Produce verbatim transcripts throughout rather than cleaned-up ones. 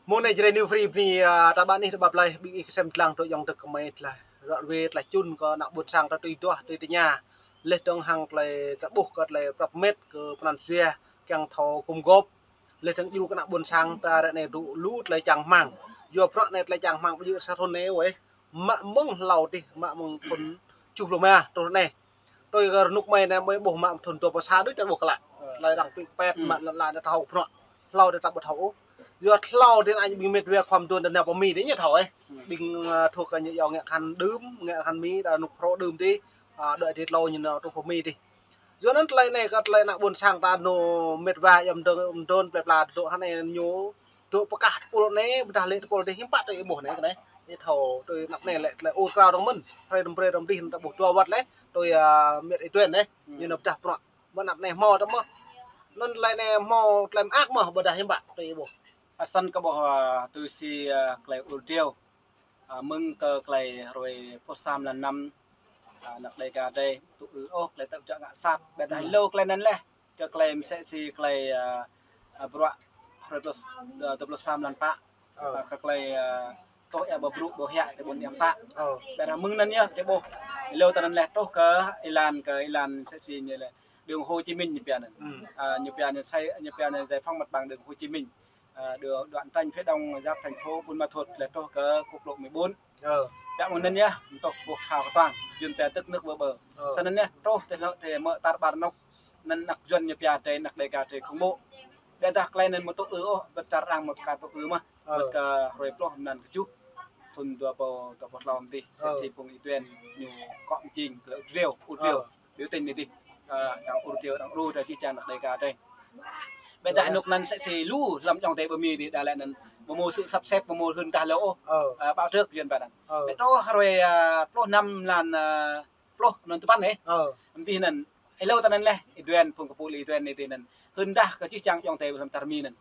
Mơ̆ng anai Jrai New Free bơni, a, ta ƀă anih ta ƀă plơi, ƀing ih kơsem dlăng tui ayŏng adơi kơmơi tơlơi ră ruai tơlơi čun kơ ană ƀôn sang ta tui duah tui tơña. Laih dơ̆ng hăng tơlơi ta ƀuh kơ tơlơi prăp met kơ pơanăn jua kiăng thâo gum gôp. Laih dơ̆ng djru kơ ană ƀôn sang ta ră anai dŏ lu tơlơi čang rơmang. Yua bruă anai tơlơi čang rơmang ƀu djơ̆ sa thŭn anai wơ̆t. Mă mơ̆ng hlâo dih, mă mơ̆ng thŭn tơjuh pluh rơma truh anai. Tui kơ rơnŭk mơi anai mơi ƀuh mă thŭn dua pluh sa đôč ta ƀuh klă. Tơlơi arăng tui pet mă lăn la anai ta thâo bruă. Hlâo dih ta ƀu thâo ôh. Yua hlâo dih anai ƀing met wa khua mơduôn ta nao pơ Mi dih ñu thâo ĕ. Ƀing, a, thâo kơ ñu yua ngă khan đưm, ngă khan Mi ta rơnŭk phrâo đưm dih, a, đuaĭ dih hlâo ñu nao truh pơ Mi dih. Yua anŭn tơlơi anai kơ tơlơi ană ƀôn sang ta nao met wa yua mơduôn, mơduôn plơi pla dŏ hơnai ñu dŏ pơkah tơpul anai, ƀôdah lĕ tơpul dih hiư̆m pă tui ih ƀuh anai kơ anai. Ih thâo tui anăp anai lĕ tơlơi ur krao dơ̆ng mơ̆n. Hrơi năm brơi răm dih ta ƀuh dua wơ̆t lĕ tui, a, met ih Duen anai. Ñu nao pơdah bruă. Mơ̆ng anăp anai hmâo tơ mơ̆. Anŭn tơlơi anai hmâo tơlơi mơak mơ̆ ƀôdah hiư̆m pă tui ih ƀuh. Asăn kơ ƀuh, a, tui si, a, tơlơi ur driâo. A, mơ̆ng kơ tơlơi hrơi pluh sa mlan năm, a, anăk Dega drei tŭ ư ôh tơlơi tơ̆p čuă ngă sat. Ƀiădah hlâo tơlơi anŭn lĕ, kơ tơlơi mơsĕ si tơlơi, a, a, bruă hrơi pluh, a, dua pluh sa mlan pă. A, kơ tơlơi, a, tuh ia ƀu brŭ ƀu hiăk tơ ƀôn ia pă. Ƀiădah mơ̆ng anŭn yơh, drei ƀuh. Hlâo tơ anŭn lĕ truh kơ êlan, kơ êlan mơsĕ si ñu lĕ đường Hồ Chí Minh ñu pia anŭn. A, ñu pia anŭn sai, ñu pia anŭn giải phóng mặt bằng đường Hồ Chí Minh. A, đường đoạn tranh phía đông giáp thành phố Buôn Ma Thuột lĕ truh kơ quốc lộ mười bốn. Ƀiădah mơ̆ng anŭn yơh, mơ̆ truh ƀuh thâo kơtuang, Yuan pia tức nước bơ bơ. Sơnăn yơh, truh tơ hlâo tơ mơ̆ tar ƀar anŭk, anŭn anăk Yuan ñu pia drei anăk Dega drei khủng bố. Ƀiădah tơlơi anŭn mơ̆ tŭ ư ôh, ƀiădah arăng mơ̆ ka tŭ ư mơ̆. Ƀiădah kơ hrơi pluh mlan kơjuh, thŭn dua pluh, dua pluh hlâo mơ̆n dih, mơsĕ si phung ih Duen ñu kŏ mơjing tơlơi ur driâo, ur driâo. Biểu tình anai dih, a, čang ur driâo arăng ru drei čih čang anăk Dega drei. Ƀiădah anŭk anŭn mơsĕ si lu hlăm ayŏng adơi pơ Mi dih đa lĕ anŭn ƀu hmâo sự sắp xếp, ƀu hmâo hưn dah hlâo ôh. A, báo trước Yuan pia anŭn. Ƀiădah truh hrơi, a, pluh năm mlan, a, pluh mlan tơpăn anai. Mơ̆ng dih anŭn, hlâo tơ anŭn lĕ, ih Duen phung kơpul ih Duen anai dih anŭn. Hưn dah kơ čih čang ayŏng adơi hlăm čar Mi anŭn.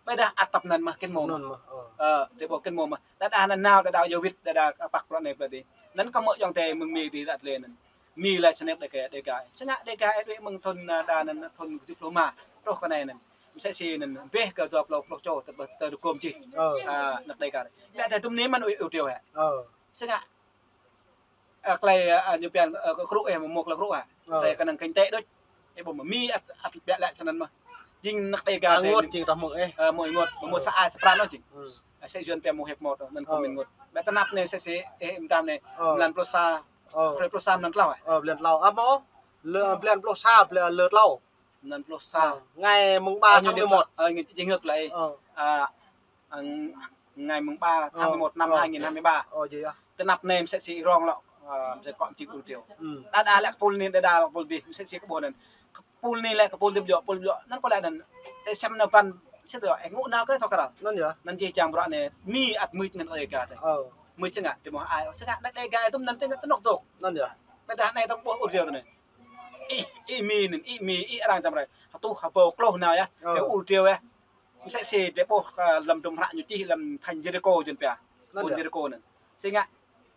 Ƀiădah ăt tơpăn anŭn mơ̆ kơnơ̆ng mơ̆. Anŭn mơ̆, ơ. Ơ, drei ƀuh kơnơ̆ng mơ̆. Đa đa anŭn nao, đa đa yua wĭt, đa đa kơ păk bruă anai bruă dih. Anŭn kơ mơ̆ ayŏng adơi mơ̆ng Mi dih ră tơlơi anŭn. Mi lĕ sơnĕk Dega, Dega. Sơngă Dega ih đuaĭ mơ̆ng thŭn, a, đa anŭn thŭn kơjuh pluh rơma. Truh kơ anai anŭn. Mơsĕ si anŭn, ƀĕ kơ dua pluh, pluh čô, tơ, tơ dơgom čih. A, anăk Dega. Ƀiădah tơm anai mơ̆n ur, ur driâo hă. Sơngă a, tơlơi, a, ñu pia, a, kơ krŭ ĕ, mơ̆ mơ̆ tơlơi krŭ ĕ. Tơlơi kơnơ̆ng kinh tế đôč. Ih ƀuh mơ̆ Mi ăt, ăt ƀiă lĕ sơnăn mơ̆. Jing anăk Dega drei ăngot jing tah mơ̆ ĕ. Ơ, mơ̆ ăngot, mơ̆ sa ai sa pran ôh jing. A, sĕ Yuan pia mơ̆ hiăp mơ̆, anŭn kơ Mi ăngot. Ƀiădah tơnap anai mơsĕ si, ơ, mơtam anai, mlan pluh sa, hrơi pluh sa mlan tlâo ĕ. Ơ, mlan tlâo. A, mơ̆, lơ, mlan pluh sa, lơ, lơ tlâo. Mlan pluh sa. Ơ, ngày mùng ba tháng mười một. Ơ, ñu čih ngược lại. A, a, ngày mùng ba tháng mười một năm hai nghìn hai mươi ba. Tơnap anai mơsĕ si rong lŏ, a, mơsĕ kŏ mơjing ur driâo. Đa đa lĕ kơpul anai, đa đa lĕ kơpul dih, mơsĕ si kơ ƀuh anŭn. Kơpul anai lĕ kơpul dih ƀu djơ̆, kơpul ƀu djơ̆. Tơlơi sem nao păn, sĭt yơh, ih ngă nao kơ thâo kral. Anŭn yơh. Anŭn čih čang bruă anai, Mi ăt mưč anăk Dega drei. Mưč sơngă, drei mơ̆ ai, sơngă anăk Dega tơm anŭn tơngă tơnŏk tŏk. Anŭn yơh. Ƀiădah anai tơm ƀuh ur driâo tơ anai. Ih, ih Mi anŭn, ih Mi, ih arăng tơm rai. Hơtuh hơbâo klâo nao yơh. Drei ur driâo yơh. Mơsĕ si drei ƀuh, a, lăm hơdrôm hră ñu čih lăm thành Jêrikô Yuan pia. Ƀôn Jêrikô anŭn. Sơngă,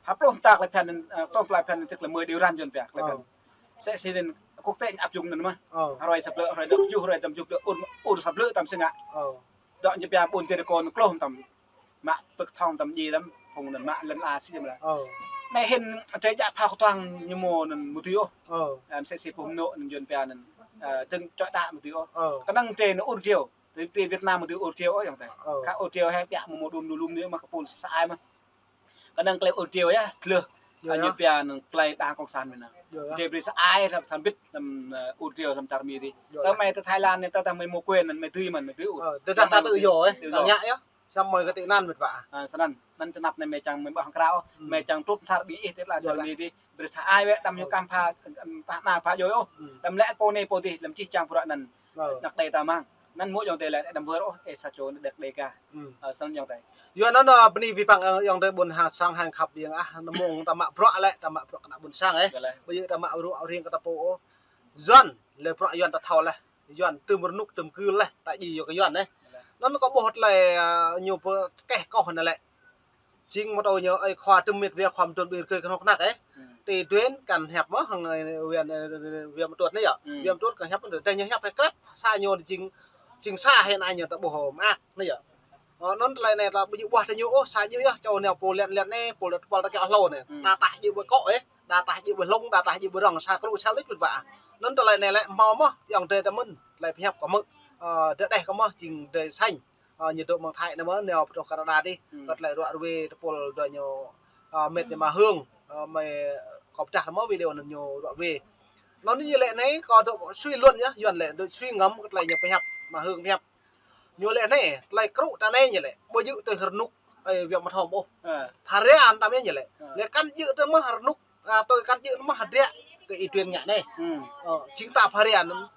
ha pluh mơta tơlơi phiăn anŭn, a, tŏm tơlơi phiăn anŭn tơl mơ̆ điều răn Yuan pia tơlơi phiăn. Mơsĕ si anŭn quốc tế ñu áp dụng anŭn mơ̆. Hrơi sa blư̆, hrơi dua pluh kơjuh, hrơi dua pluh kơjuh, ur, ur sa blư̆ tơm sơngă. Dŏ ñu pia ƀôn Jêrikô anŭn klâo tơm. Mă pơ̆k thŏng tơm djai lăm, phung anŭn mă lŏn ala sĭt mơ̆ lĕ. Anai hĭn drei djă phao kơtuang ñu mơ̆ anŭn mơ̆ tui ôh. A, mơsĕ si phung anŭn Yuan pia anŭn, a, dơ̆ng čuă đă mơ̆ tui ôh. Kơnơ̆ng drei anŭn ur driâo. Tơ, tơ Việt Nam mơ̆ tui ur driâo ôh ayŏng adơi. Kơ ur driâo hĕ ƀiă mơ̆ mơ̆ đun lu lum anai mơ̆ kơpul sa ai mơ̆. Kơnơ̆ng tơlơi ur driâo yơh, tlơh. Ñu pia anŭn tơlơi đảng cộng sản Việt Nam. Drei brơi sa ai lăm tham bit lăm, ơ, ur driâo lăm čar Mi dih. Tơ mơi tơ Thái Lan anai tơ tơ mơi mơ̆ quyền anŭn mơi dưi mơ̆n mơi dưi ur. Tơdah ta tự do ĕ, ta ngă yơh. Samơ̆ kơ tơlơi anŭn mĕt wa. A, sơnăn, anŭn tơnap anai mơi čang mơi ƀuh hăng krao, mơi čang truh sar ƀing ih tơlơi čar Mi dih. Brơi sa ai wĕ đăm ñu kam pha, pha anai pha djơ̆ ôh. Đăm lĕ pô anai pô dih, lăm čih čang bruă anŭn. Anăk Dega ta mơ̆ng. Anŭn mơ̆ ayŏng adơi lĕ đăm wơr ôh, ơ, sa čô anăk Dega. Ơ, sơnăn ayŏng adơi. Yua anŭn, ơ, bơni abih bang, ơ, ayŏng adơi ƀôn sang hăng khăp ƀing ah, anŭn mơ̆ng ta mă bruă lĕ, ta mă bruă kơ ană ƀôn sang ĕ. Ƀu djơ̆ ta mă bruă riêng kơ ta pô ôh. Yuan, lĕ bruă Yuan ta thâo lĕ. Yuan tơm rơnŭk tơm kưl lĕ, ta djai yua kơ Yuan ĕ. Anŭn kơ ƀuh tơlơi, ơ, ñu pơkeh kơ anai lĕ. Jing mơ̆ tơ ñu ơi khua tơm mĕt wa khua mơduôn ƀing rơkơi kơnŏk kơnăk ĕ. Tơdơi kăn hiăp mơ̆ hăng, ơ, wa, ơ, wa mơtuăt anai yơh. Wa mơtuăt kăn hiăp mơ̆ tơdơi ñu hiăp hĕ krăp sa ñu jing, jing sa hĕ anai ñu ta ƀuh mơak anai yơh. Ơ, anŭn tơlơi anai ta ƀu djơ̆ ƀuah tơ ñu ôh, sa djơ̆ yơh, čô nao pô lĕ lĕ anai, pô lĕ tơpăl ta kiăng hlâo anai. Hmm. Đa tah djơ̆ ƀơi akŏ ĕ, đa tah djơ̆ ƀơi hlŏng, đa tah djơ̆ ƀơi rŏng, sa kru sa lĕ ƀu djơ̆ ƀuah. Anŭn tơlơi anai lĕ hmâo mơ̆n, ayŏng adơi ta mơ̆n, tơlơi pơhiăp kâo mơ̆. Ơ, adơi adih kâo mơ̆, jing adơi Sanh. Ơ, ñu dŏ mơ̆ng Thái anai mơ̆, nao pơ truh Canada dih. Hmm. Kơ tơlơi ruă ruê tơpul dua ñu, ơ, met ñu Ama Hương, ơ, mơi kâo pơdah mơ̆ video anŭn ñu ruă ruê. Anŭn ñu lĕ anai, kâo dŏ sui luan yơh, Yuan lĕ dŏ sui ngăm kơ tơlơi ñu pơhiăp, Ama Hương pơhiăp. Ñu lĕ anai, tơlơi kru ta anai ñu lĕ, ƀu djơ̆ tui rơnŭk, ơ, Việt Nam thom ôh. Ơ. Pha ria anŭn tam yơh ñu lĕ. Ơ. Lĕ kăn djơ̆ tơ mơ̆ rơnŭk, ơ, tui kăn djơ̆ mơ̆ hơdră kơ Y Tuên ngă anai. Hmm. Ơ, jing ta pha ria anŭn.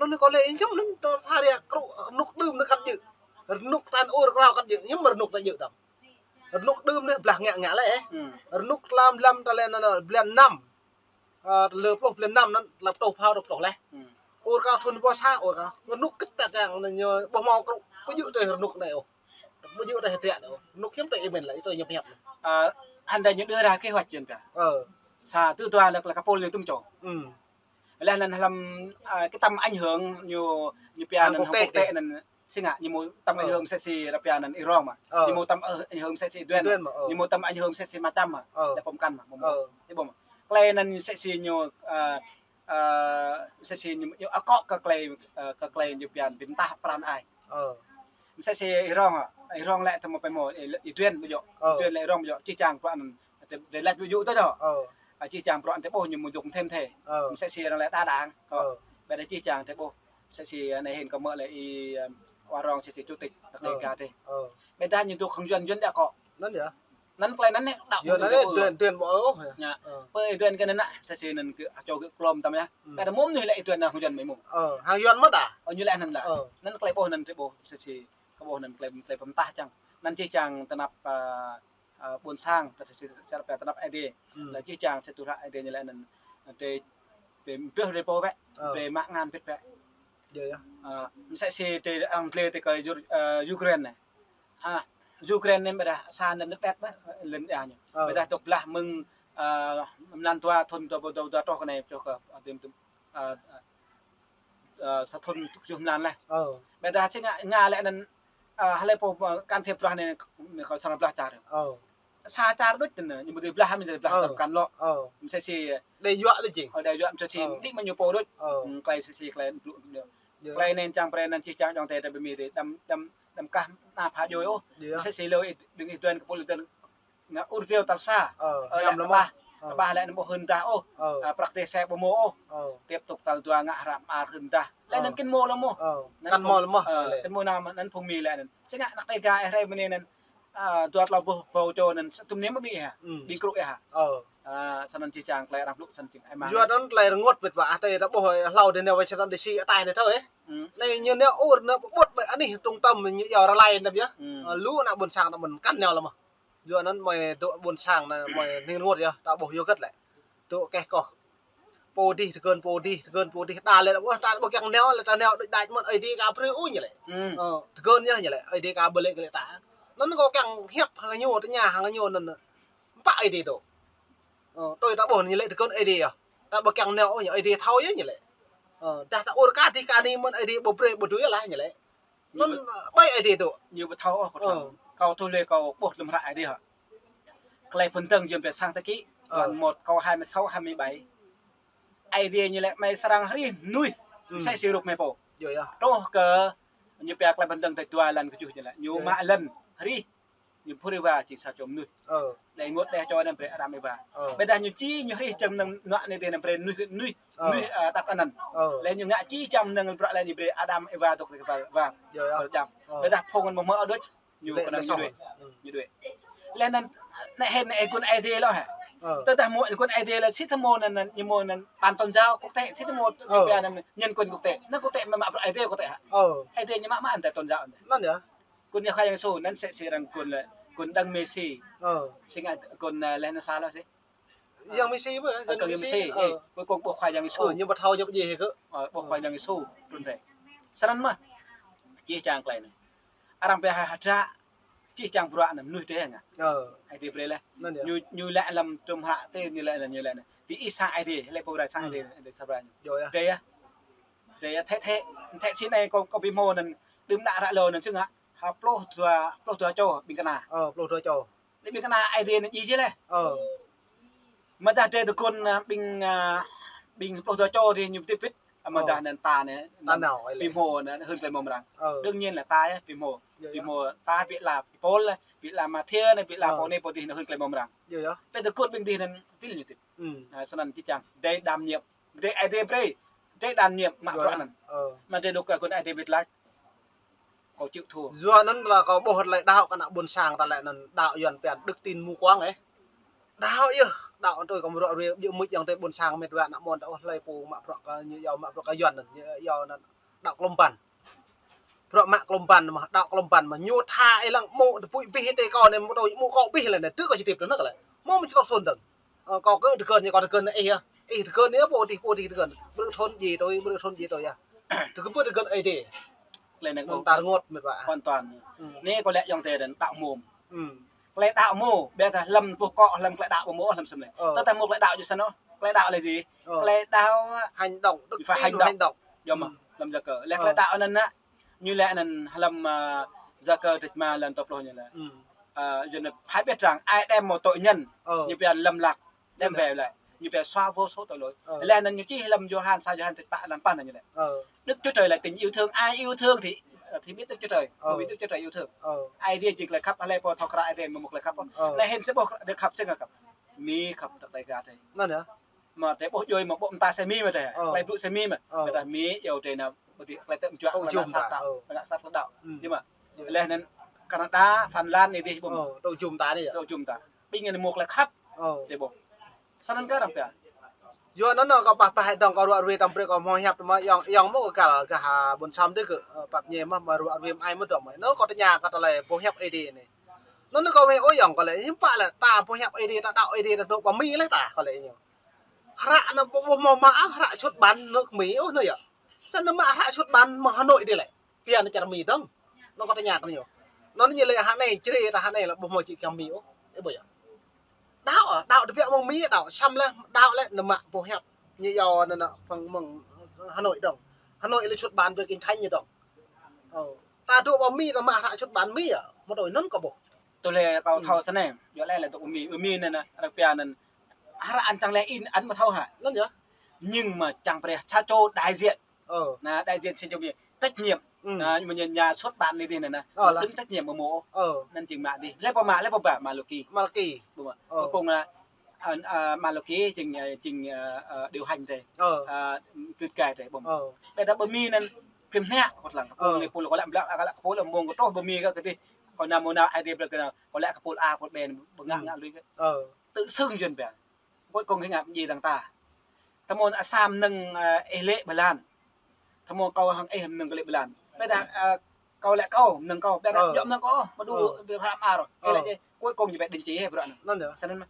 Anŭn kâo lĕ ih jăm anŭn tơ pha ria kru rơnŭk đưm anŭn kăn djơ̆. Rơnŭk ta anŭn ur krao kăn djơ̆, hiư̆m rơnŭk ta djơ̆ tam. Rơnŭk đưm anai blah ngă ngă lĕ. Hmm. Rơnŭk tlam lăm ta lĕ anŭn, anŭn, blan năm. Ơ, lơ pluh blan năm anŭn, lơ pơtô phao, pơtô leh. Hmm. Ur krao thun ƀuh sa, ur krao. Rơnŭk kĕt ta kiăng anŭn ñu ƀu hmâo kru, ƀu djơ̆ tui rơnŭk anai ôh. Ƀu djơ̆ tui hơdră anai ôh. Rơnŭk hiư̆m tui ih mĭn lĕ, tui ñu pơhiăp anai. Ơ, hăng anai ñu đưa ra kế hoạch yơh ta. Ơ. Sa tơ dua lĕ, lĕ kơ pôl ñu tŭm čô. Hmm. Leh anŭn hlăm, ơ, kơ tơm ảnh hưởng ñu, ñu pia anŭn hăng quốc tế anŭn si ngă, ñu mơ̆ tơm ảnh hưởng mơsĕ si ră pia anŭn Y Rong mơ̆. Ơ. Ñu mơ̆ tơm, ơ, ảnh hưởng mơsĕ si Y Tuên mơ̆. Y Tuên mơ̆, ơ. Ñu mơ̆ tơm ảnh hưởng mơsĕ si Ama Čăm mơ̆. Ơ. Lĕ pơm kăn mơ̆, mơ̆, mơ̆. Ơ. Ih ƀuh mơ̆. Tơlơi anŭn mơsĕ si ñu, ơ, ơ, mơsĕ si ñu, ñu akŏ kơ tơlơi, ơ, kơ tơlơi ñu pia anŭn pơtah pran ai. Ơ. Mơsĕ si Y Rong hă? Y Rong lĕ tơm pơ mơ̆, Y, Y Tuên ƀu djơ̆. Ơ. Y Tuên lĕ Y Rong ƀu djơ̆, čih čang bruă anŭn. Tơlơi, tơlơi lač ƀu djơ̆ tơ čô. Ơ. Ơ, čih čang bruă anŭn tơlơi ƀuh ñu mơ̆ dŏ them the. Ơ. Mơsĕ si arăng lĕ đa đảng. Ơ. Ơ. Ƀiădah čih čang tơlơi ƀuh. Mơsĕ si anai hĭn kâo mơ̆ lĕ Y, ơ, Wa Rong mơsĕ si chủ tịch, tơlơi Ơ. Ga tih. Ơ. Ƀiădah ñu dŏ hăng Yuan, Yuan đa akŏ. Anŭn yơh. Anŭn tơlơi anŭn anai, đa Yuan ƀu anai djơ̆ ôh. Tuên, Tuên ƀu ôh yơh. Ñu. Ơ. Pơ Y Tuên kơ anŭn anai, mơsĕ si anŭn kơ, ơ, čô kơ klom tam yơh. Hmm. Ƀiădah mơ̆ mơnuih lĕ Y Tuên anŭn hăng Yuan mơ̆ mơ̆. Ơ, hăng Yuan mơ̆ đa. Ơ, ñu lĕ anŭn lĕ. Ơ. Anŭn tơlơi ƀuh anŭn tơlơi ƀuh, mơsĕ si kâo ƀuh anŭn tơlơi, tơlơi pơtah čang. Anŭn čih čang tơnap, ơ, ơ, ƀôn sang, ta si, si, si, tơnap Aê Diê. Hmm. Lĕ čih čang si tơlơi Aê Diê ñu lĕ anŭn, ơ, tơlơi, tơlơi mơdrưh rai pô wĕ, ơ, tơlơi mă ngăn pĭt wĕ. Yơh, yơh. Ơ, mơsĕ si tơlơi arăng dlê tơ kơ Yu-, ơ, Ukraine anai. Ha, Ukraine anai ƀiădah sa anŭn nước đet ƀă, lŏn ia ñu. Ơ. Ƀiădah dŏ blah mơ̆ng, ơ, mlan dua thun dua, dua, dua truh kơ anai, truh kơ, ơ, tơm, tơm, ơ, ơ, sa thun tơjuh mlan leh. Ơ. Ƀiădah si ngă, ngă lĕ anŭn, ơ, hlơi pô, ơ, can thiệp bruă anai, anai kâo srăng blah čar. Ơ. Sa čar đôč anŭn, ñu ƀu dưi blah, ñu dưi blah Ơ. Tơm kăn lŏ. Ơ. Mơsĕ si đe yuă đôč jing. Ơ, đe yuă mơsĕ si Ơ. Đĭ mă ñu pô đôč. Ơ. Hmm, tơlơi mơsĕ si tơlơi blŭ. Yơh. Tơlơi anŭn čang pre anŭn čih čang ayŏng adơi ta ƀing mi tih, đăm, đăm, đăm kah ană pha djoi ôh. Yơh. Mơsĕ si lơ ih, đing ih Tuên kơ pôl Tuên. Ngă ur triu tal sa. Ơ, ơ, hiam lăm lăm mơ̆. Ơ. Ƀah lĕ anŭn ƀu hưn dah ôh. Ơ. Ơ, prăk teh se ƀu mơ̆ ôh. Ơ. Tiếp tục tal dua ngă hră mơar hưn dah. Lĕ Ơ. Anŭn kăn mơ̆ lăm mơ̆. Ơ. Anŭn kăn mơ̆ lăm mơ̆. Ơ, lĕ. Kăn mơ̆ anŭn, anŭn phung mi lĕ anŭn. Si ngă anăk Dêga ih rai mơ̆ng anai anŭn. Ơ, dua tlâo boh, boh čô anŭn, tŭm anai mơ̆ ƀing ih hă? Hmm. Ƀing krŭ ih hă? Ơ. Ơ, sa anŭn čih čang tơlơi arăng blŭ sa anŭn jing ai mang. Yua anŭn tơlơi rơngot ƀiă ƀă, ah, tơlơi ta ƀuh, ơ, hlâo dih nao wai čar anŭn dih si atai anai thâo, ơ. Hmm. Anai ñu nao ur, nao ƀu ƀut ƀơi anih trung tâm ñu yua rơlai anŭn yơh. Hmm. Ơ, lu ană ƀôn sang ta mơ̆n kăn nao lăm mơ̆. Yua anŭn mơi dŏ ƀôn sang anŭn mơi hning rơngot yơh, ta ƀuh yua hơget lĕ. Dŏ keh koh. Pô dih, tơgơ̆n pô dih, tơgơ̆n pô dih, đa lĕ, ƀuh ta ƀuh kiăng nao, lĕ ta nao đôč đač mơ̆n, Aê Diê ka brơi ôh ñu lĕ. Hmm. Ơ, tơgơ̆n yơh ñu lĕ, Aê Diê ka brơi lĕ kơ lĕ ta. Anŭn kâo kiăng hiăp hăng ñu, tơña hăng ñu anŭn. Pă Aê Diê dŏ. Ơ, tui ta ƀuh ñu lĕ tơgơ̆n Aê Diê yơh. Ta ƀuh kiăng nao ôh ñu, Aê Diê thâo yơh ñu lĕ. Ơ, dah ta ur kah dih kah anai mơ̆n Aê Diê ƀu brơi ƀu dưi lah ñu lĕ. Anŭn, ơ, ƀơi Aê Diê dŏ. Ñu ƀu thâo ôh, kâo thâo. Ơ. Kâo tui lĕ kâo ƀuh lăm hră Aê Diê hă. Tơlơi phŭn dơ̆ng jing pơ sang tơ kĭ, ơ, đoạn một câu hai mươi sáu, hai mươi bảy. Aê Diê ñu lĕ mơi srăng hrih mơnuih, hmm, mơsĕ si rup mơi pô. Yơh, yơh. Truh kơ ñu pia tơlơi phŭn dơ̆ng tơlơi dua lăn kơjuh ñu lĕ. Ñu, yơh, mă lŏn hrih, ñu phŭn hrih wa jing sa čô mơnuih. Ơ. Đe rơngot đe čô anŭn brơi Adam Êwa. Ơ. Ƀiădah ñu či ñu hrih čang mơnơ̆ng anai dih anŭn brơi mơnuih, mơnuih, ơ, mơnuih, ơ, tăt anŭn. Ơ. Lĕ ñu ngă či čang mơnơ̆ng bruă lĕ ñu brơi Adam Êwa dŏ tơ kơwar. Yơh, yơh. Ơ. Ƀiădah phung anŭn mơ̆ hơdră đôč. Ñu lĕ, kơnơ̆ng lĕ ñu soh đuaĭ. Ñu đuaĭ. Lĕ anŭn, anai hĭn anai ih gŭn Aê Diê lŏ hă? Ơ. Tơdah mơ̆ ih gŭn Aê Diê lĕ, sĭt tơmơ̆ anŭn, anŭn, ñu mơ̆ anŭn ban tôn giáo quốc tế, sĭt tơmơ̆, ơ, ñu pia anŭn, nhân quyền quốc tế. Anŭn quốc tế mă, mă bruă Aê Diê quốc tế hă? Ơ. Aê Diê ñu mă, mă anŭn tôn giáo anŭn. Anŭn yơh. Gŭn Yang Khua Yang Yêsu, anŭn mơsĕ si arăng gŭn lĕ, gŭn đăng Mêsi. Ơ. Si ngă gŭn, ơ, lĕ anŭn sa lŏ si. Yang Mêsi ƀơi, ơ, gŭn Yang Mêsi, Mêsi, ơ. Ơ, cuối cùng ƀuh Khua Yang Yêsu. Ơ, ñu ƀu thâo ñu ƀu djơ̆ hĭ kơ. Ơ, ƀuh Khua Yang Yêsu trŭn rai. Srăng mơ̆. Čih čang tơlơi anai. Arăng pia hơdră, čih čang bruă anŭn mơnuih dêh ngă. Ơ. Aê Diê brơi lĕ. Anŭn yơh. Ñu, ñu lĕ lăm tơm hră tơ ñu lĕ, ñu lĕ anŭn. Bi ih sang Aê Diê, lĕ pô rai sang Aê Diê, hmm, Aê Diê sa bra ñu. Yơh, yơh. Dêh yơh. Dêh yơh, tơlơi, tơlơi, tơlơi si anai kâo, kâo ƀu hmâo anŭn, đưm đă ră lơ anŭn čang ngă. Ha, pluh dua, pluh dua čô ƀing kơna. Ơ, pluh dua čô. Lĕ ƀing kơna Aê Diê anŭn djai jĕ lĕ. Ơ. Mơdah drơi tơgun, a, ƀing, a, ƀing pluh dua čô dih ñu tip pit. Ơ. Mơdah anŭn ta anai, ta nao, pi hmô anŭn hưn tơlơi mơ̆ng mrang. Ơ. Đương nhiên lĕ ta yơh, pi hmô. Yơh, pi hmô ta, ƀiă lĕ ih Pôl, ƀiă lĕ Mathiơ anai, ƀiă lĕ pô anai pô dih anŭn hưn tơlơi mơ̆ng mrang. Yơh, yơh. Ƀiă tơgun ƀing dih anŭn pil ñu tip. Ơ, snăn či čang. Drơi đảm nhiệm. Drơi Aê Diê brơi. Drơi đảm nhiệm mă bruă anŭn. Ơ. Mă drơi dŏ kơ gŭn Aê Diê wĭt lač. Kâo chịu thua. Yua anŭn lĕ kâo ƀuh tơlơi đaŏ kơ ană ƀuôn sang ta lĕ anŭn đaŏ Yuăn pia đức tin mù quáng ĕ. Đaŏ yơh, đaŏ tui kơ bruă rê, ƀiă mŭt yang tui ƀuôn sang mĕt wa ană mơ̆n ta ôh hlơi pô mă bruă kơ ñu yua mă bruă kơ Yuăn anŭn, ñu yua anŭn đaŏ klŭm ƀăn. Bruă mă klŭm ƀăn mơ̆, đaŏ klŭm ƀăn mơ̆, ñu tha ih lăng mŭ tơpui bih tê kâo anai mŭ tui mŭ kâo bih lĕ anai, tui kâo či tip tơ anŭn lĕ. Mơ̆ mơ̆ či tŏk thŭn dơ̆ng. Ơ, kâo kơ tơgŭn ñu, kâo tơgŭn ih yơh. Ih tơgŭn ñu, pô dih, pô dih tơgŭn. Bruă thŭn djai tui, bruă thŭn djai tui yơh. Tơgŭn pô tơgŭn Aê Diê. Lĕ anai anŭn ta rơngot mĕt wa. Hoàn toàn. Anai kâo lĕ ayŏng adơi đaŏ mơ̆n. Tơlơi đaŏ mơ̆, ƀiă tah hlăm boh kŏ, hlăm tơlơi đaŏ ƀu mơ̆ ôh hlăm sem lĕ. Ơ. Tơdah mơ̆ tơlơi đaŏ jơ̆ snăn ôh. Tơlơi đaŏ lĕ gì? Ơ. Tơlơi đaŏ hành động, đức tin hành động. Yơh mơ̆, hlăm Gia-cơ. Lĕ tơlơi đaŏ anŭn anai, ñu lĕ anŭn hlăm, a, Gia-cơ trĕč ma lăn tơpluh ñu lĕ. A, yua anŭn phải biết rằng ai đem một tội nhân, ơ, ñu pia lơ̆m hlak, đem về lại, ñu pia xóa vô số tội lỗi. Ơ. Lĕ anŭn ñu čih hlăm Yôhan, sa Yôhan trĕč pă lăn păn ñu lĕ. Ơ. Đức Chúa Trời là tình yêu thương, ai yêu thương thì, thì biết Đức Chúa Trời, ơ, vì Đức Chúa Trời yêu thương. Ơ. Aê Diê jing tơlơi khăp, hlơi pô thâo krăn Aê Diê mơ̆ mŭk tơlơi khăp. Ơ. Anai hĭn sĭt ƀuh tơlơi khăp sĭt ngă khăp. Mi khăp đăk tơlơi gah tơlơi. Anŭn yơh. Mơ̆ tơlơi ƀuh djuai mơ̆ ƀuh mơta sĭt mi mơ̆ tơlơi. Ơ. Tơlơi blŭ sĭt mi mơ̆. Ơ. Mơta mi yua tơlơi anŭn ƀu djơ̆ tơlơi tơ̆m juă, tơlơi ngă sat đaŏ. Ơ. Ngă sat đaŏ. Ơ. Ñu mơ̆. Lĕ anŭn Canada, Phần Lan anai dih ƀuh mơ̆. Ơ, tơlơi jum ta anai yơh. Tơlơi jum ta. Ƀing anai mŭk tơlơi khăp. Ơ. Tơlơi ƀuh. Snăn kơ arăng pia. Yua anŭn kâo pah pah hơdơ̆ng kâo ruă ruai tăm brơi kâo hmâo hiăp tơma ayŏng, ayŏng mơ̆ kơ găl gah ƀuôn sang dih kơ, ơ, pap ñe mơ̆, mơ̆ ruă ruai mơai mơ̆ dŏ mơ̆. Anŭn kâo tơña kơ tơlơi boh hiăp Aê Diê anai. Anŭn kâo mơ̆ ơi ayŏng kâo lĕ, hiư̆m pă lĕ ta boh hiăp Aê Diê ta đaŏ Aê Diê ta dŏ pơ Mi lĕ ta kâo lĕ ñu. Hră anŭn ƀu, ƀu hmâo mă ôh, hră sut ƀăn nước Mi ôh anŭn yơh. Snăn anŭn mă hră sut ƀăn mơ̆ng Hà Nội dih lĕ. Pia anŭn čar Mi dơ̆ng. Anŭn kâo tơña kơ ñu. Anŭn ñu lĕ hơnai čri ta hơnai lĕ ƀu hmâo či kiăng Mi ôh. Ơ ƀuh yơh. Đaŏ, đaŏ tơbiă mơ̆ng Mi đaŏ, săm lĕ, đaŏ lĕ anŭn mă boh hiăp. Ñu yua anŭn anŭn phang mơ̆ng Hà Nội dơ̆ng. Hà Nội lĕ sut ƀăn brơi kinh thánh ñu dơ̆ng. Ơ. Ta dŏ pơ Mi ta mă hră sut ƀăn Mi yơh. Mơ̆ tui anŭn kâo ƀuh. Tui lĕ kâo thâo snei, yua lĕ lĕ dŏ Mi, Mi anŭn anŭn arăng pia anŭn hră anŭn čang lĕ in anŭn mơ̆ thâo hă. Anŭn yơh. Nhưng mà čang brơi sa čô đại diện. Ơ. Anŭn đại diện sĭt jơ̆ Mi. Trách nhiệm. Ơ. Anŭn ñu mơ̆ ñu ñu sut ƀăn anai dih anŭn anŭn. Ơ, lă. Tơlơi trách nhiệm mơ̆ mơ̆. Ơ. Anŭn jing mă dih. Lĕ pô mă, lĕ pô ba Malachi. Malachi. Ƀuh mơ̆. Ơ. Kơ kông anŭn, a, a, Malachi jing, a, jing, a, a, điều hành dih. Ơ. A, gưt gai dih ƀuh mơ̆. Ơ. Ƀiă tah pơ Mi anŭn phim hnă kơ lăng kơ pô anai pô lĕ kơ lĕ ƀlă kơ lĕ kơ pô lĕ mơ̆ng kơ truh pơ Mi kơ kơ dih. Kơ anŭn mơ̆ anŭn Aê Diê brơi kơ anŭn kơ lĕ kơ pô A pô B anŭn ƀu ngă ngă lui kơ. Ơ. Tự xưng Yuăn pia. Cuối cùng hĭ ngă djai dơ̆ng ta. Tơmơ̆n asam năng, a, ih lĕ blan. Tơmơ̆n kâo hăng ih năng kơ lĕ blan. Ƀiă tah, a, kâo lĕ kâo năng kâo. Ƀiă tah djŏ năng kâo. Mơ̆ dŏ ƀiă hơrăm ar. Ih lĕ djai. Cuối cùng ñu ƀu đĭ či hĭ bruă anŭn. Anŭn yơh. Snăn mơ̆.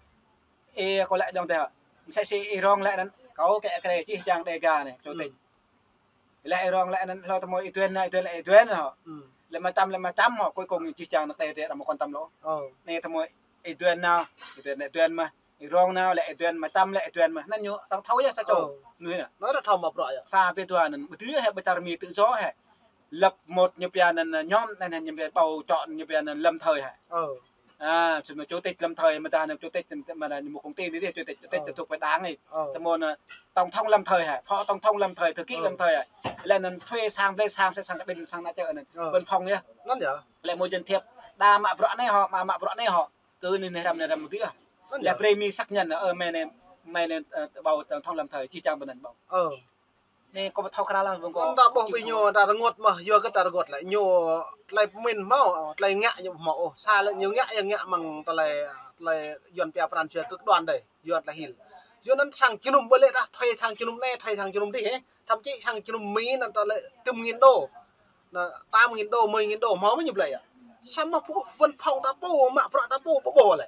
Ih kâo lĕ djŏ tơl. Msĕ si ih rong lĕ anŭn. Kâo kĕ kre čih čang Đêga anai. Chủ tịch. Lĕ ih rong lĕ anŭn hlâo tơmơ̆ ih Duen anai, ih Duen lĕ ih Duen hŏ. Lĕ Mă Čăm lĕ Mă Čăm hŏ, cuối cùng ñu čih čang năk tê tê arăng mơ̆ quan tâm lŏ. Anai tơmơ̆ ih Duen nao, ih Duen lĕ ih Duen mơ̆. Ih rong nao lĕ ih Duen, Mă Čăm lĕ ih Duen mơ̆. Anŭn ñu arăng thâo yơh sa čô. Anŭn yơh. Anŭn arăng thâo mă bruă yơh. Sa ƀiă dua anŭn, ƀu dưi hĕ ƀu čar Mi tự do hĕ. Lập một ñu pia anŭn, nhóm anŭn ñu pia bầu chọn ñu pia anŭn lâm thời hĕ. A, sĭt mơ̆ chủ tịch lâm thời, mơ̆ tah anŭn chủ tịch, mơ̆ anŭn một công ty dih, chủ tịch, chủ tịch thuộc về đảng anai. Tơmơ̆n, a, tổng thống lâm thời hĕ, phó tổng thống lâm thời, thư ký lâm thời hĕ. Lĕ anŭn thuê sang, blơi sang, sang kơ ƀing sang anŭn čơ anŭn. Văn phòng yơh. Anŭn yơh. Lĕ mơ̆ dân thiệp, đa mă bruă anai hŏ, mă, mă bruă anai hŏ. Kơ anai anai răm anai răm mơ̆ tui ah. Anŭn yơh. Lĕ brơi Mi xác nhận, ơ, mơ̆ anai, mơ̆ anai, ơ, bầu tổng thống lâm thời, čih čang ƀơi anŭn bầu. Anai kâo ƀu thâo krăn lăng ƀơ̆ng kâo. Anŭn ta ƀuh ƀing ñu ta rơngot mơ̆, yua kơ ta rơngot lĕ ñu tơlơi pơmĭn hmâo, tơlơi ngă ñu hmâo ôh. Sa lĕ ñu ngă, ñu ngă mơ̆ng tơlơi, tơlơi Yuăn pia Prăng jua cực đoan dih, Yuăn tơlơi hil. Yua anŭn sang jơnum ƀơi lĕ ta thuê sang jơnum anai, thuê sang jơnum dih hĕ. Thậm chí sang jơnum Mi anŭn tơlơi tơm nghìn đô. Anŭn tám nghìn đô, mười nghìn đô hmâo mơ̆ ñu blơi yơh. Samơ̆ pô văn phòng ta pô, mă bruă ta pô, ƀu ƀuh lĕ.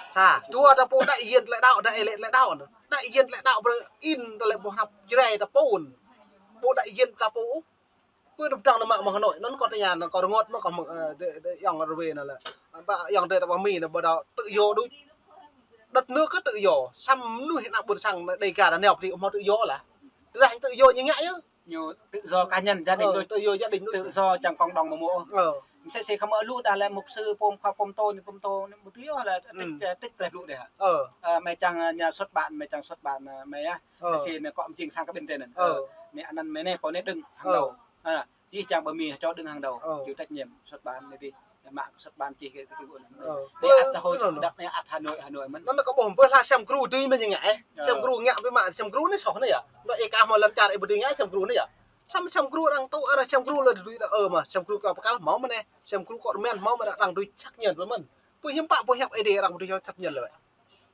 Sa, dua ta pô đại diện tơlơi đaŏ, đại lĕ tơlơi đaŏ anŭn. Đại diện tơlơi đaŏ brơi in tơlơi boh hrăp Jrai ta pô anŭn. Pô đại diện ta pô. Pô đŭm đang anŭn mă mơ̆ng Hà Nội, anŭn kâo tơña, anŭn kâo rơngot mơ̆ kâo mơ̆ng, ơ, đe, đe, ayŏng rơwe anŭn lĕ. Ƀă ayŏng adơi ta pơ Mi anŭn ƀu đaŏ tự do đôč. Đất nước kơ tự do, săm mơnuih ană ƀuôn sang Đêga ta nao pơ đih ƀu hmâo tự do lah. Tơdah tự do ñu ngă yơh. Ñu tự do cá nhân, gia đình đôč. Tự do gia đình đôč. Tự do čang cộng đồng mơ̆ mơ̆. Msĕ si khăm ƀu lu dah lĕ mục sư pôm khua pôm tô ni pôm tô ni ƀu tui ôh lĕ trích, trích tơlơi blŭ dih hă. Ơ, mơi čang, ơ, nhà xuất bản, mơi čang xuất bản, ơ, mơi ah. Msĕ si anai kâo mơjing sang kơ ƀing drơi anŭn. Ơ. Anai anăn mơi anai pô anai đơ̆ng hàng đầu. Ha, čih čang ƀơi Mi čô đơ̆ng hàng đầu. Ơ. Chịu trách nhiệm xuất bản anai dih. Mă kơ xuất bản čih kơ, kơ, kơ, anai. Ơ. Anai ăt Hà Nội, đăp anai ăt Hà Nội, Hà Nội mơ̆n. Anŭn kâo ƀuh ƀơi hla sem gru dưi mơ̆n ñu ngă, eh. Ơ. Sem gru ngă ƀơi mă sem gru anai soh anai yơh. Anŭn ih kah hmâo lŏn čar ih ƀu dưi ngă sem gru anai yơh. Sem, sem gru arăng tŭ, arăng sem gru lĕ dưi ta ơ mă, sem gru kâo pơkăl hmâo mơ̆n anai, sem gru kơ rơmen hmâo mơ̆n arăng dưi čăk ñen lĕ mơ̆n. Pô hiư̆m pă, pô hiăp Ơi Adai arăng dưi čăk ñen lĕ.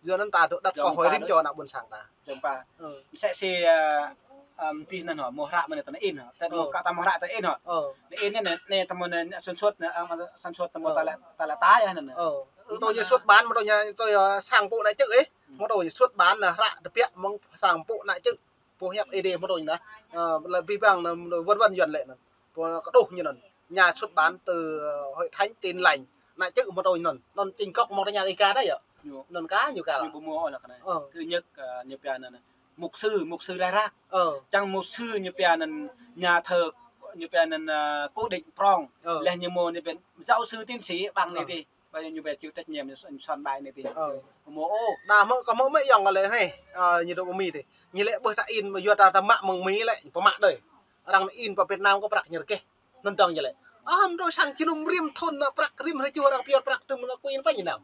Yua anŭn ta dŏ đăp kơ hơi rĭm čô ană ƀôn sang ta. Jơ̆ng pă. Ơ. Msĕ si, ơ, ơ, dih anŭn hŏ, hmâo hră mơ̆n anai ta anai in hŏ. Ta hmâo kơ ta hmâo hră ta in hŏ. Ơ. Anai in anai, anai ta hmâo anai sản xuất anai, ơ, sản xuất ta hmâo ta lĕ, ta lĕ ta yơh anŭn. Ơ. Anŭn ñu xuất bản mơ̆ anŭn ñu, anŭn ñu sang pô ană čư̆, eh. Mơ̆ anŭn ñu xuất bản anai hră tơbiă mơ̆ng sang pô ană čư̆. Pô hiăp Ơi Adai mơ̆ anŭn ñu anai. Ơ, lĕ abih bang anŭn, anŭn wơ̆n wơ̆n Yuan lĕ anŭn. Pô kơđoh ñu anŭn. Nhà xuất bản từ, ơ, Hội Thánh Tin Lành. Ană čư̆ mơ̆ anŭn ñu anŭn. Anŭn chính gốc mơ̆ng ta nhà Đêga đa yơh. Ñu. Anŭn kah ñu kah. Ñu ƀu hmâo ôh lĕ kơ anai. Ơ. Thứ nhất, ơ, ñu pia anŭn, anŭn mục sư, mục sư lai rak. Ơ. Čang mục sư ñu pia anŭn nhà thờ, ñu pia anŭn, ơ, cố định prong. Ơ. Lĕ ñu hmâo ñu pia giáo sư tiến sĩ bằng anai dih. Ƀơi ñu ƀu chịu trách nhiệm ñu soạn bài anai dih. Ơ. Hmâo ôh. Đa hmâo, kâo hmâo mơ̆ yŏng lĕ anai. Ơ, ñu dŏ Mi dih. Ñu lĕ ƀuh ta in mơ̆ yua ta, ta mă mơ̆ng Mi lĕ, pơmă đơi. Arăng in pơ Việt Nam kơ prăk ñu rơgêh. Anŭn dơ̆ng ñu lĕ. Ơ, mơ̆ anŭn sang jơnum rĭm thŭn anŭn prăk rĭm hrơi čuh arăng pơyơr prăk tơm anŭn quỹ anŭn pơ ñu năm.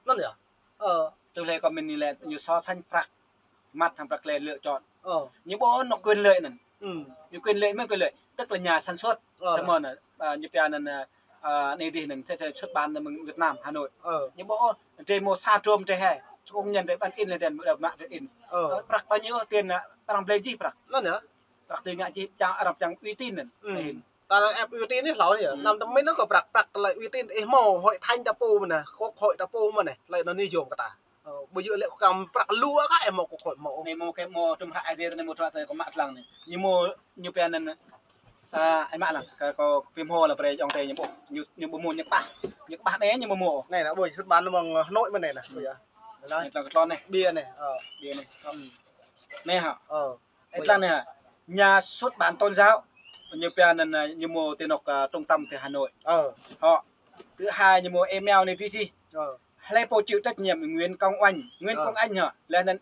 Anŭn yơh. Ơ. Tui lĕ kâo mĭn ñu lĕ ñu so sánh prăk măt hăng prăk lĕ lựa chọn. Ơ. Ñu ƀu anŭn quyền lợi anŭn. Ơ. Ñu quyền lợi mơ̆ quyền lợi, tức là nhà sản xuất. Ơ. Tơmơ̆n anŭn, ơ, ñu pia anŭn, ơ, ơ, anai dih anŭn, sẽ, sẽ xuất bản anŭn mơ̆ng Việt Nam, Hà Nội. Ơ. Ñu ƀu ôh, drơi hmâo sa drôm drơi hă. Công nhân drơi ƀăn in lĕ đen, mă drơi in. Ơ. Ơ, prăk bao nhiêu tiền anŭn, arăng blơi jih prăk. Anŭn yơh. Prăk tui ngă čih čang arăng čang uy tín anŭn. Ơ. Anai hin. Ta lĕ ĕp uy tín anai hlâo anai yơh. Ơ. Năm tơmĭn anŭn kơ prăk, prăk tơlơi uy tín, ih hmâo hội thánh ta pô mơ̆n anai, quốc hội ta pô mơ̆n anai. Tơlơi anŭn ñu yôm kơ ta. Ơ, ƀu djơ̆ lĕ kơ kăm prăk lu kah ih hmâo quốc hội hmâo. Anai hmâo kơ hmâo tơm hră Ơi Adai anai hmâo tơm hră tơlơi kơ mă lăng anai. Ñu hmâo, ñu pia anŭn, ơ, ai mă lăng, kơ, kơ pim hmâo lĕ brơi ayŏng adơi ñu ƀuh. Ñu, ñu ƀu hmâo ñu kơƀah. Ñu kơƀah anai ñu ƀu hmâo. Anai anŭn ƀuh xuất bản mơ̆ng Hà Nội mơ̆n anai anŭn. Ơ. Anai. Anai tơlơi kơ tlôn anai. Bia anai. Ơ. Bia anai. Ơ. Anai hă. Ơ. Ih lăng anai hă, nhà xuất bản tôn giáo, ñu pia anŭn, ơ, ñu hmâo ti anŏ, ơ, trung tâm ti Hà Nội. Ơ. Hŏ. Thứ hai ñu hmâo email anai dih čih. Ơ. Hlơi pô chịu trách nhiệm Nguyễn Công Anh, Nguyễn Công Anh hă. Lĕ anŭn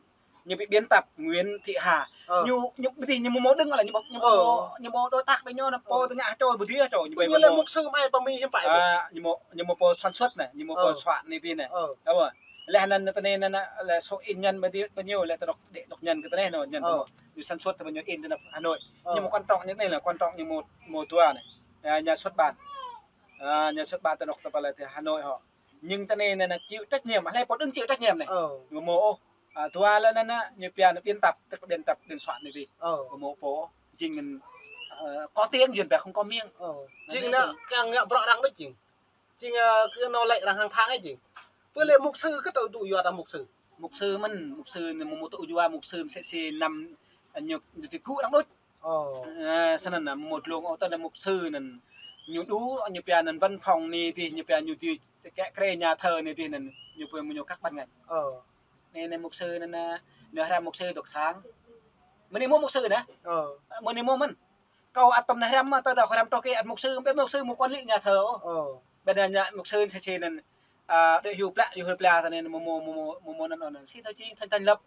ñu pi biên tập Nguyễn Thị Hà. Ơ. Ñu, ñu ƀu dih ñu hmâo mơ̆ đơ̆ng lĕ ñu hmâo, ñu hmâo, ñu hmâo đối tác ƀơi ñu anŭn pô tơngă čô ƀu dih čô ñu ƀu hmâo. Ñu lĕ mục sư mă pơ Mi hiư̆m pă. Ơ, ñu hmâo, ñu hmâo pô sản xuất anai, ñu hmâo pô soạn anai dih anai. Ơ. Lĕ anŭn tơ anai anŭn, lĕ số in nhân bao nhiêu, bao nhiêu lĕ tơ anŏ đĕ đŏk nhân kơ tơ anai anŭn, nhân tơ anŭn. Ñu sản xuất tơ ñu in tơ anŏ Hà Nội. Ơ. Ñu mơ̆ quan trọng ñu anai lĕ quan trọng ñu mơ̆, mơ̆ dua anai. Ơ, nhà xuất bản. Ơ, nhà xuất bản tơ anŏ tơ pơ lĕ ti Hà Nội hŏ. Nhưng tơ anai anŭn, anŭn chịu trách nhiệm, hlơi pô đơ̆ng chịu trách nhiệm anai. Ơ. Ñu mơ̆ ôh. Ơ, dua lĕ anŭn, anŭn ñu pia anŭn biên tập, tức là biên tập biên soạn anai dih. Ơ. Ñu mơ̆ pô. Jing, ơ, có tiếng Yuan pia không có miếng. Ơ. Jing anŭn kăng ngă bruă arăng đôč jing. Jing, ơ, kơ anŏ lĕ arăng hăng thang anai jing. Pơ lĕ mục sư kơ tơ tŭ yua ta mục sư. Mục sư mơ̆n, mục sư anŭn mơ̆ mơ̆ tŭ yua mục sư msĕ si năm, ơ, ñu, ñu tơgŭ arăng đôč. Ơ. Ơ, snăn anŭn mơ̆ dlông ôh tơ anŭn mục sư anŭn. Ñu đu, ñu pia anŭn văn phòng anai dih, ñu pia ñu dih kĕ krê nhà thờ anai dih anŭn. Ñu pia ñu kăk ƀăn ngăn. Ơ. Anai, anai mục sư anŭn, anŭn, anŭn hrăm mục sư dŏ sang. Mơ̆ anai mơ̆ mục sư anai. Ơ. Mơ̆ anai mơ̆ mơ̆n. Kâo ăt tơm anŭn hrăm mơ̆, tơdah kâo hrăm truh kơ ăt mục sư, ƀĕ mục sư mơ̆ quản lý nhà thờ ôh. Ơ. Ƀĕ anŭn ñu mục sư msĕ si anŭn, ơ, đuaĭ hyu plă, hyu plă tơ anŭn mơ̆, mơ̆, mơ̆, mơ̆, mơ̆ anŭn, anŭn. Si thâo jing thành, thành lập.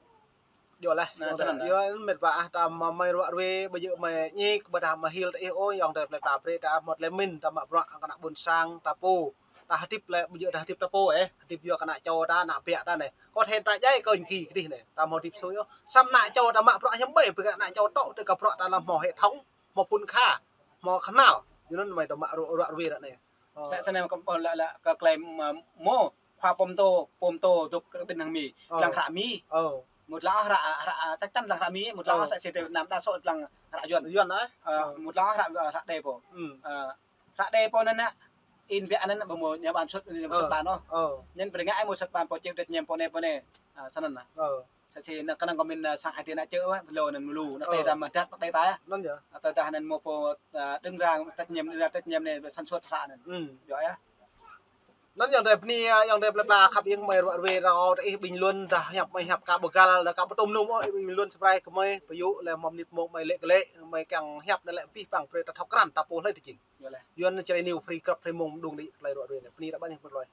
Yơh lah, anŭn, yơh, mĕt wa ah, ta mă mơi ruă ruê, ƀu djơ̆ mơi ñik, ƀôdah mă hil ta ih ôh, ayŏng adơi plei pla brơi, ta mă tơlơi mĭn, ta mă bruă, kơ ană ƀôn sang, ta pô. Ta hơdip lĕ, ƀu djơ̆ ta hơdip ta pô, eh, hơdip yua kơ ană čô ta, ană ƀiă ta anai. Kơ thên ta djai kơ ñu kơ dih anai. Ta hmâo hơdip sui ôh. Samơ̆ ană čô ta mă bruă hiư̆m ƀai, ƀơi kơ ană čô tŏ, tơ kơ bruă ta lăm hmâo hệ thống, hmâo phun kha, hmâo kơnăl. Yua anŭn mơi ta mă ruă, ruă ruê ră anai. Ơ. Sa, sa anai kơ ƀuh lĕ, lĕ kơ tơlơi mơ̆, mơ̆, khua pôm tô, pôm tô dŏ kơ ƀing hăng Mi. Ơ. Lăng hră Mi. Ơ. Mơ̆ lăng hră, hră, chắc chắn lăng hră Mi, mơ̆ lăng hră si tơ Việt Nam đa số lăng hră Yuan. Yuan ah. Ơ, mơ̆ lăng hră, hră đe pô. Ơ. Hră đe pô anŭn anŭn, in pia anŭn anŭn ƀu hmâo nhà xuất bản, xuất bản ôh. Ơ. Anŭn brơi ngă ai mơ̆ xuất bản pô chịu trách nhiệm pô anai, pô anai. Ơ, snăn anŭn. Ơ. Sa si anŭn kơnơ̆ng kơ mĭn, ơ, sang ai tiê ană čư̆ wơ̆t, lu anŭn lu, ană tê ta mă dăt, ană tê ta yơh. Anŭn yơh. Tơdah anŭn mơ̆ pô, ơ, đơ̆ng rang trách nhiệm, đơ̆ng rang trách nhiệm anai sản xuất hră anŭn. Yơh yơh. Anŭn yơh dêh bơni, yơh dêh plơi pla khăp ing mơi ruă ruê rao tơ ih bình luận dah hiăp mơi hiăp ka ƀu găl, dah ka ƀu tŭm nŭm ôh, bình luận sơbrai kơ mơi, pơyŭ lĕ mơ̆ng mơnit mông mơi lĕ kơ lĕ, mơi kiăng hiăp anai lĕ pih păng brơi ta thâo krăn ta pô hlơi tơ jing. Yua anŭn Jrai News Free Krăp Free Mông mơđung đĭ tơlơi ruă ruê anai. Bơni dah ƀă anih pơtơlơi.